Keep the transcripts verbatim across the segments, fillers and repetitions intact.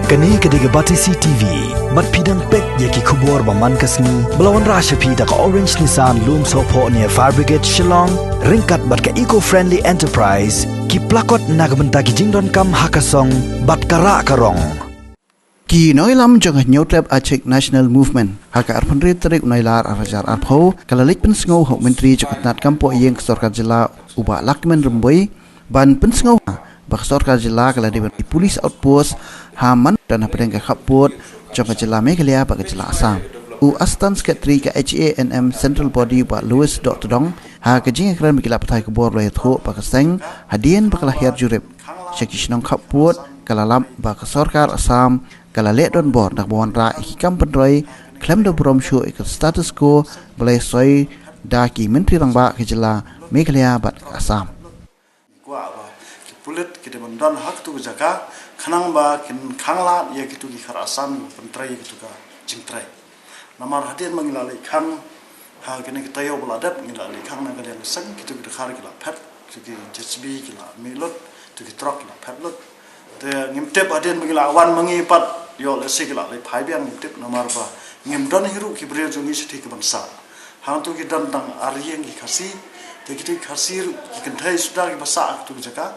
Kane ka dei ka Batesi T V. Bad phi dang peit ïa ki khubor ba man ka sngi ba la wanrah sha phi da ka Orange Nissan Lumsohphoh near Fire Brigade Shillong, ryngkat bad ka Eco Friendly Enterprise, ki plakot na ka bynta ki jingdonkam ha ka song bad ka rah ka rong. Ki nongïalam jong ka Hynñiewtrep Achik National Movement ha ka arphew hynriew tarik u Nailar arhajar arphew ka la leit pynsngew ha u Myntri jong ka tnat kam poh ïing ka sorkar jylla u Bah Lahkmen Rymbui, ban pynsngew ba ka sorkar jylla ka la dei ban police outpost ha man don hapdeng ka khappud jong ka jylla Meghalaya bad ka jylla Assam. U Assistant Secretary ka H A N M Central Body u Bah Louis Dohtdong ha ka jingïakren bad ki lad pathai khubor u la ïathuh ba ka seng hadien ba ka la hiar jurip sha ki shnong khappud ka la lap ba ka sorkar Assam ka la leh donbor da kaba wanrah ïa ki kam pynroi khlem da burom shuh ïa ka status quo ba la soi da ki Myntri Rangbah ka jylla Meghalaya bad ka Assam. Kwah ba ki pulit ki dei ban don ha katu ka jaka khnang ba kin khanglad ïa kitu ki khar Assam ki pyntrei ïa kitu ka jingtrei. Namar hadien ba ngi la leit khang ha kine ki taïew ba la dep, ngi la leit khang na ka liang ka seng, kitu ki dkhar ki la phet, kitu ki J C B ki la mih lut, kitu ki trok ki la phet lut. Te ngim tip hadien ba ngi la wan ma ngi pat, ïoh lehse ki la leit phai biang, ngim tip namar ba ngim don hi ruh ki briew jong ngi shithi ki ban sah. Hangtu ki don tang ar ïing ki Khasi, te kitu ki Khasi ruh ki kynthei suda kiba sah ha katu ki jaka.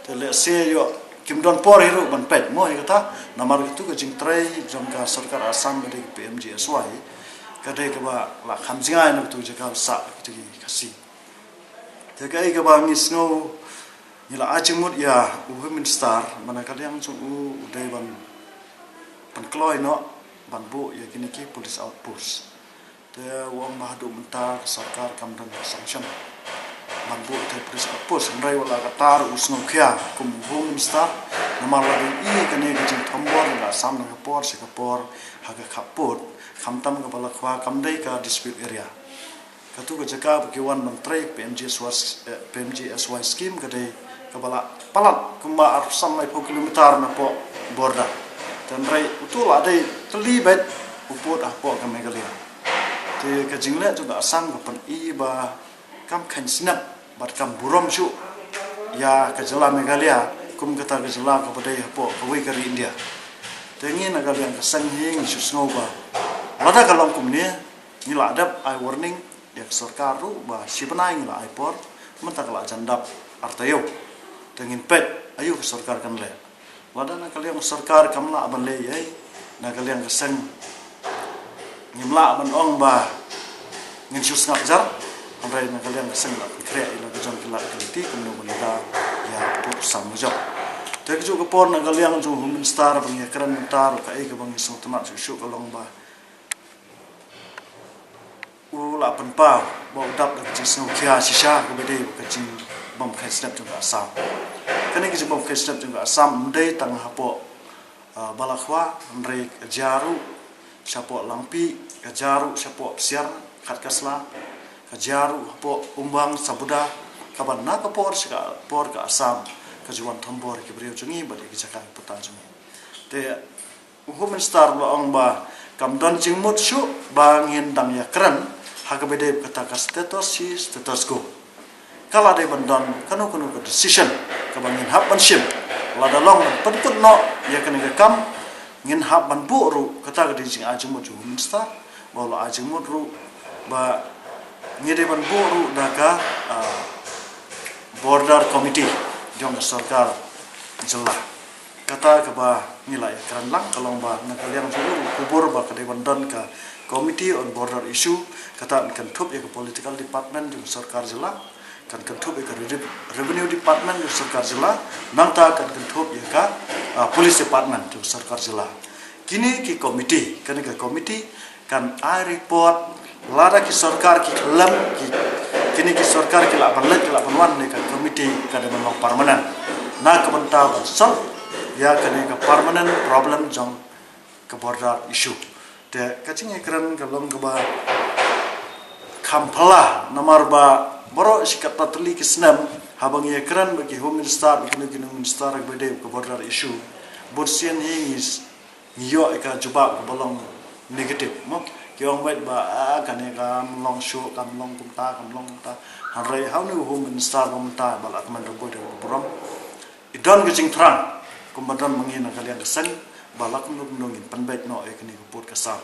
Te lehse ïoh kim don por hi ruh ban peit mo ïa kata, namar katu ka jingtrei jong ka sorkar Assam ka dei ka P M G S Y, ka dei kaba la kham jngai na katu ka jaka ba sah kitu ki Khasi. Te kaei kaba ngi sngew, ngi la ai jingmut ïa u Home Minister, ba na ka liang jong u u dei ban pynkloi noh ban buh ïa kine ki police outpost. Te u ong ba haduh mynta ka sorkar kam don ka sanction ban buh ïa ki police outpost, hynrei wat la katta ruh u sngewkhia kum u Home Minister, namar la dang i kane ka jingthombor na ka Assam na ka por sha ka por ha ka khappud, khamtam kaba la khwa kam dei ka dispute area. Katu ka jaka ba ki wan ban trei P M G S Y, eh, P M G S Y scheme ka dei kaba la palat kumba arphew san laiphew kilometer na poh border. Te hynrei utu la dei tylli beit u pud hapoh ka Meghalaya. Te ka jingleh jong ka Assam ka pyni ba kam kheiñ snep bad kam burom shuh ïa ka jylla Meghalaya kum kata ka jylla kaba dei hapoh kawei ka ri India. Te ngi na ka liang ka seng hi ngi shu sngew ba lada ka long kumne, ngi la dep ai warning ïa ka sorkar ruh ba shi bnai ngi la ai por, mynta ka la jan dap ar taïew. Te ngin peit aïu ka sorkar kan leh. Lada na ka liang ka sorkar kam lah ban leh ei ei, na ka liang ka seng ngim lah ban ong ba ngin shu sngap jar, hynrei na ka liang ka seng la pynkhreh ïa la ka jong ki lad ki lynti kumno ban da ïa ka pud ka sam ka jong. Te kajuh ka por na ka liang jong u Home Minister ba ngi ïakren mynta ruh kaei kaba ngi sngewtynnat shuh shuh ka long ba u la pynpaw ba u dap da ka jingsngewkhia shisha kaba dei ka jingbym kheiñ snep jong ka Assam. Kane ka jingbym kheiñ snep jong ka Assam ym dei tang hapoh, ah, Balakhwa, hynrei ka jia ruh shapoh Langpih, ka jia ruh shapoh Psiar, Khatkasla, ka jia ruh hapoh Umbang, Sabuda, kaba na ka por sha ka por ka Assam ka ju wan thombor ïa ki briew jong ngi bad ïa ki jaka ki pata jong ngi. Te u Home Minister u la ong ba kam don jingmut shuh ba ngin dang ïakren ha kaba dei kata ka status hi status quo. Ka la dei ban don kano kano ka decision kaba ngin hap ban shim. Lada long ban pynkut noh ïa kane ka kam, ngin hap ban buh ruh, kata ka dei jingai jingmut jong u Home Minister, ba u la ai jingmut ruh ba ngi dei ban buh ruh da ka, ah, Border Committee jong ka sorkar jylla. Kata kaba ngi la ïakren lang ka long ba na ka liang jong u khubor ba ka dei ban don ka Committee on Border Issue, kata kan kynthup ïa ka Political Department jong ka sorkar jylla, kan kynthup ïa ka Revenue, Revenue Department jong ka sorkar jylla, nangta kan kynthup ïa ka, ah, Police Department jong ka sorkar jylla. Kine ki committee, kane ka committee kan ai report lada ki sorkar ki khlem ki, kine ki sorkar ki lah ban leit, ki lah ban wan, ne ka committee ka dei ban long permanent na ka bynta ban solve ïa kane ka permanent problem jong ka border issue. Te ka jingïakren ka long kaba kham phylla namar ba baroh shi katta tylli ki snem haba ngi ïakren bad ki Home Minister bad kino kino minister kaba dei ka border issue, bun sien hi ngi ngi ïoh ïa ka jubab kaba long negative mo. Ki ong beit ba, ah, kane kam long shuh, kam long kumta, kam long kumta. Hynrei ha une u Home Minister ba mynta ba la kmen ruh beit da ka burom. I don ka jingthrang kumba don ma ngi na ka liang ka seng Ba la kumno kumno ngin pynbeit noh ïa kane ka pud ka sam.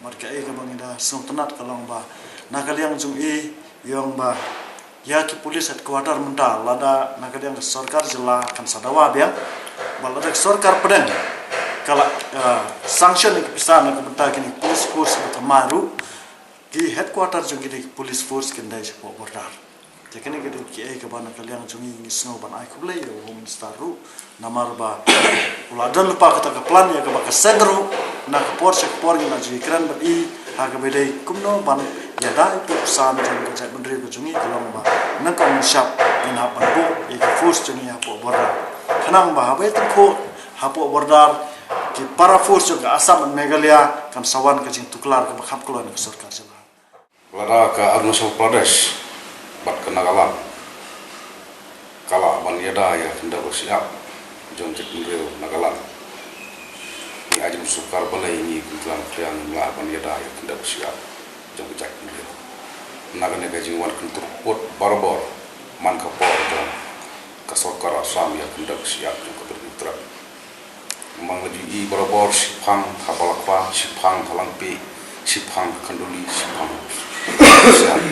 Bad kaei kaba ngi da sngewtynnat ka long ba na ka liang jong i, i ong ba ïa ki police headquarter mynta lada na ka liang ka sorkar jylla kan sa dawa biang, bad lada ka sorkar pdeng ka la, eh, sanction ïa ki pisa na ka bynta kine ki police force ba thymmai ruh, ki headquarter jong kine ki police force kin dei shapoh border. Te kane ka dei kiei kaba na ka liang jong ngi ngi sngew ban ai khublei ïa u Home Minister ruh, namar ba u la don lypa kata ka plan ïa kaba ka seng ruh, na ka por sha ka por ngi la ju ïakren bad i ha kaba dei kumno ban ïada ïa u pud u sam jong ka jaitbynriew ka jong ngi, ka long ba na ka mynshap ngin hap ban buh ïa ki force jong ngi hapoh border. Khnang ba haba ïatyngkhuh hapoh border, ki para force jong ka Assam bad Meghalaya kan sa wan ka jingtuklar kaba kham kloi na ka sorkar jylla. Lada ka Arunachal Pradesh bad ka Nagaland ka lah ban ïada ïa ka khyndew ka shyiap jong ka jaitbynriew Nagaland, ngi ai jingmut sorkar balei ngi kum ki nongkyndong ngim lah ban ïada ïa ka khyndew ka shyiap jong ka jaitbynriew. Na kane ka jingwan kyntur pud barabor man ka por jong ka sorkar Assam ïa ka khyndew ka shyiap jong ka Bri Trep. Namar la ju i barabor, shiphang ha Balakwa, shiphang ha Langpih, shiphang ha Khanduli, shiphang ha Sian.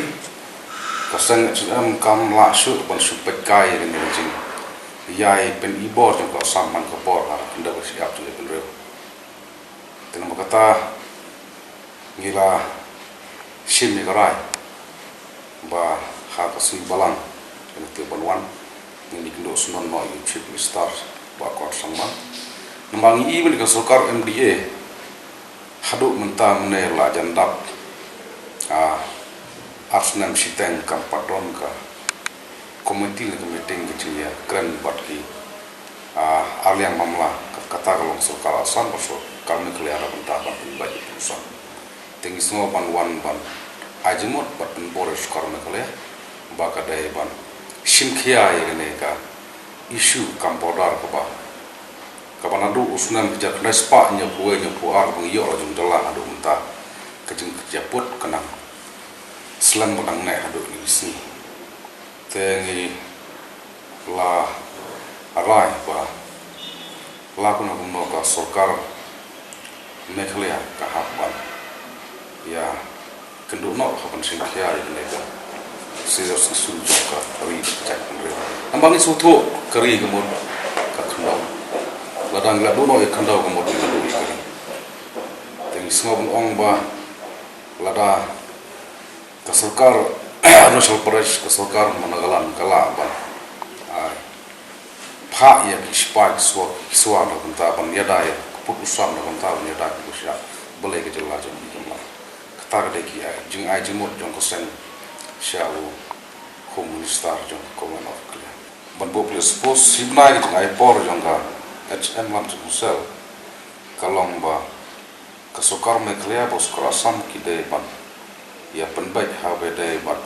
Ka seng H N M kam lah shuh ban shu peit kai ïa kane ka jingïai pyn-i bor jong ka Assam man ka por ha ka khyndew ka shyiap jong ka jaitbynriew. Te namar kata ngi la shim ïa ka rai ba ha ka sngi Balang kane te ban wan ngin ïakynduh syndon noh ïa u Chief Minister Bah Conrad Sangma. Namar ngi i ba kane ka sorkar M D A haduh mynta mynne la jan dap, ah, ar snem shiteng kam pat don ka committee ne ka meeting ka jingïakren bad ki, ah, arliang mamla, ka, kata ka long sorkar Assam bad sorkar Meghalaya na ka bynta ban pynbeit ïa u pud u sam. Te ngi sngew ban wan ban ai jingmut bad pynbor ïa sorkar Meghalaya ba ka dei ban shim khia ïa kane ka issue kam border kaba, kaba naduh u snem hajar khyndai spah hynñiewphew wei hynñiewphew ar ba ngi ïoh la jong jylla haduh mynta ka jingkjia pud ka nang slem ba nang neh haduh kine ki sngi. Te ngi la rai ba la kumno kumno ka sorkar Meghalaya ka hap ban ïakynduh noh ha ban shim khia ïa kane ka serious issue jong ka ri ka jaitbynriew. Namar ngi sngewthuh ka ri ka mut ka khyndew. Lada ngi la duh noh ïa ka khyndew ka mut ngi la duh ïa ka ri. Te ngi sngew ban ong ba lada ka sorkar Arunachal Pradesh, ka sorkar Nagaland ka lah ban, ah, phah ïa ki shipai ki SoO, ki SoO na ka bynta ban ïada ïa ka pud u sam na ka bynta ban ïada ïa ka pud u shyiap, balei ka jylla jong ngi kam lah. Kata ka dei ki ai jingai jingmut jong ka seng sha u Home Minister jong ka Government of Meghalaya. Ban buh police force, shi bnai ka jingai por jong ka H M Lamchung Hussain ka long ba ka sorkar Meghalaya bad sorkar Assam ki dei ban ïa pynbeit ha ba dei bad,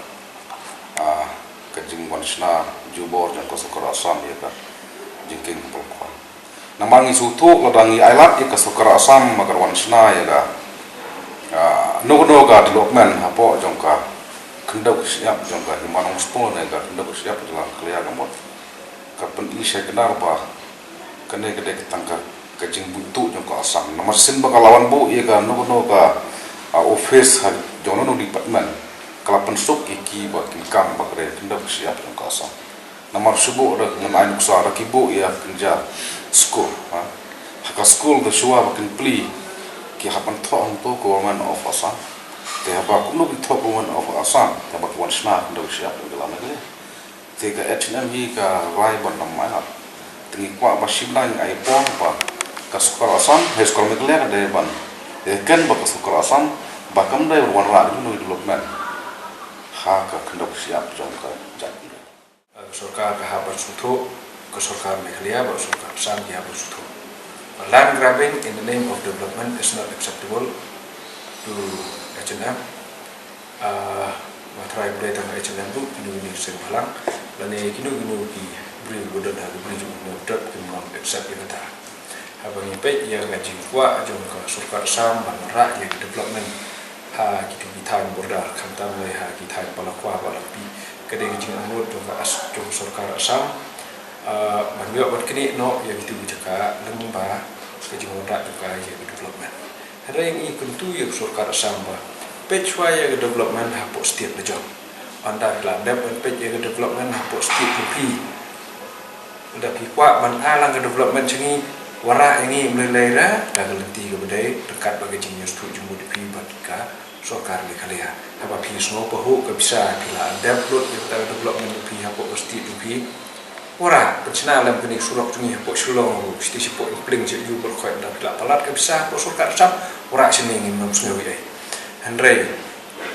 ah, ka jingwan shna jubor jong ka sorkar Assam ïa ka jingkieng ka Balakwa. Namar ngi sngewthuh lada ngi ailad ïa ka sorkar Assam ba kan wan shna ïa ka, ah, kano kano ka development hapoh jong ka khyndew ka shyiap jong ka Hima Nongstoiñ ne ka khyndew ka shyiap jong ka Meghalaya ka mut ka pyni shai kdar ba kane ka dei ka tang ka, ka jingbuit tuh jong ka Assam. Namar shisien ba ka la wan buh ïa kano kano ka, ah, office ha jong kano kano department ka la pynsuk ïa ki ba kin kam ba ka dei ka khyndew ka shyiap jong ka Assam. Namar shu buh da ngan ai nuksa da ki buh ïa kynja skul, ha. Ha ka skul da shuwa ba kin plie ki hap ban thoh hangto Government of Assam. Te haba kumno kin thoh Government of Assam, te haba ki wan shna khyndew ka shyiap jong ka la Meghalaya. Te ka H N M hi ka rai ban ym ailad. Te ngi kwah ba shi bnai ngi ai por ba ka sorkar Assam, hei sorkar Meghalaya ka dei ban ïaken bad ka sorkar Assam ba kam dei ban wanrah kano kano development ha ka khyndew ka shyiap jong ka jaitbynriew. Ka sorkar ka hap ban sngewthuh, ka sorkar Meghalaya bad sorkar Assam ki hap ban sngewthuh. Land grabbing in the name of development is not acceptable to H N M. Ah, nga tharai ba dei tang H N M ruh, kino kino ki seng bhalang lane kino kino ki briew ba don ha ka bri jong u Nongtrep kim long accept ïa kata. Haba ngi peit ïa ka jingkwah jong ka sorkar Assam ban wanrah ïa ki development ha kito ki thaiñ border, khamtam lei ha ki thaiñ Balakwa bad Langpih, ka dei ka jingangnud jong ka As-, jong ka sorkar Assam, ah, ban ïoh ban knieh noh ïa kito ki jaka lyngba ka jingwanrah jong ka ïa ka development. Hynrei ngi kyntu ïa ka sorkar Assam ba peit shuwa ïa ka development hapoh state la jong. Ynda phi la dep ban peit ïa ka development hapoh state jong phi, ynda phi kwah ban ai lang ka development sha ngi, wanrah ïa ngi, ym lei lei ruh da ka lynti kaba dei, ryngkat bad ka jingïasnoh jingmut jong phi bad ka sorkar Meghalaya. Haba phi sngew pahuh ka pisa, phi la dep lut ïa ka development jong phi hapoh ka state jong phi, wanrah pynshna lem kane ka surok jong ngi hapoh Shillong ruh, shatei shapoh Inpling, sha U Baroh Khoit, ynda phi la palat ka pisa hapoh sorkar Assam, wanrah shane, ngim nym sngew ei ei. Hynrei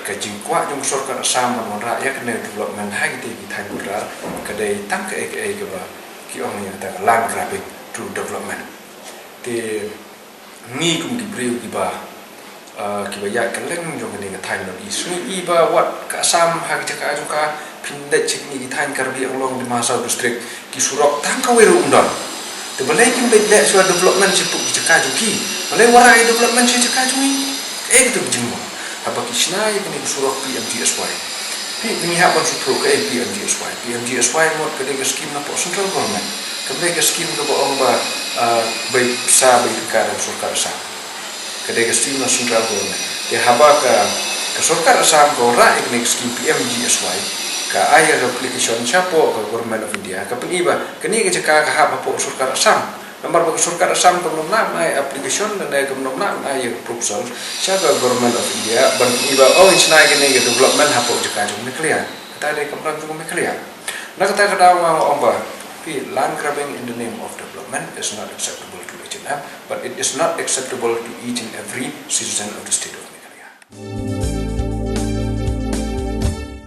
ka jingkwah jong ka sorkar Assam ban wanrah ïa kane ka development ha kitei ki thaiñ border ka dei tang kaei kaei kaba ki ong ïa kata ka land grabbing through development. Te ngi kum ki briew kiba, ah, kiba ïaid kylleng jong kane ka thaiñ North East, ngi i ba wat ka Assam ha ka jaka jong ka, phin leit sha kine ki thaiñ Karbi Anglong, Dima Hasao District, ki surok tang kawei ruh ym don. Te balei kim leit leh shuwa development shapoh ki jaka jong ki? Balei wanrah ïa development sha jaka jong ngi? Kaei kata ka jingmut? Haba ki shna ïa kane ka surok P M G S Y, phi, ngi hap ban sngewthuh kaei P M G S Y. P M G S Y mut ka dei ka skim napoh central government. Kam dei ka skim kaba ong ba, ah, bai pisa bai ryngkat da ka sorkar Assam. Ka dei ka skim na central government. Te haba ka, ka sorkar Assam ka wanrah ïa kane ka skim P M G S Y, ka ai ïa ka application shapoh ka Government of India, ka pyni ba kane ka jaka ka hap hapoh sorkar Assam. Namar ba ka sorkar Assam kam nym lah ban ai application lane kam nym lah ban ai ïa ka proposal sha ka Government of India ban pyni ba, oh, ngin shna ïa kane ka development hapoh jaka jong Meghalaya. Kata dei ka pyrthei jong Meghalaya. Na kata ka daw nga ong ba, phi, land grabbing in the name of development is not acceptable to H and M, but it is not acceptable to each and every citizen of the state of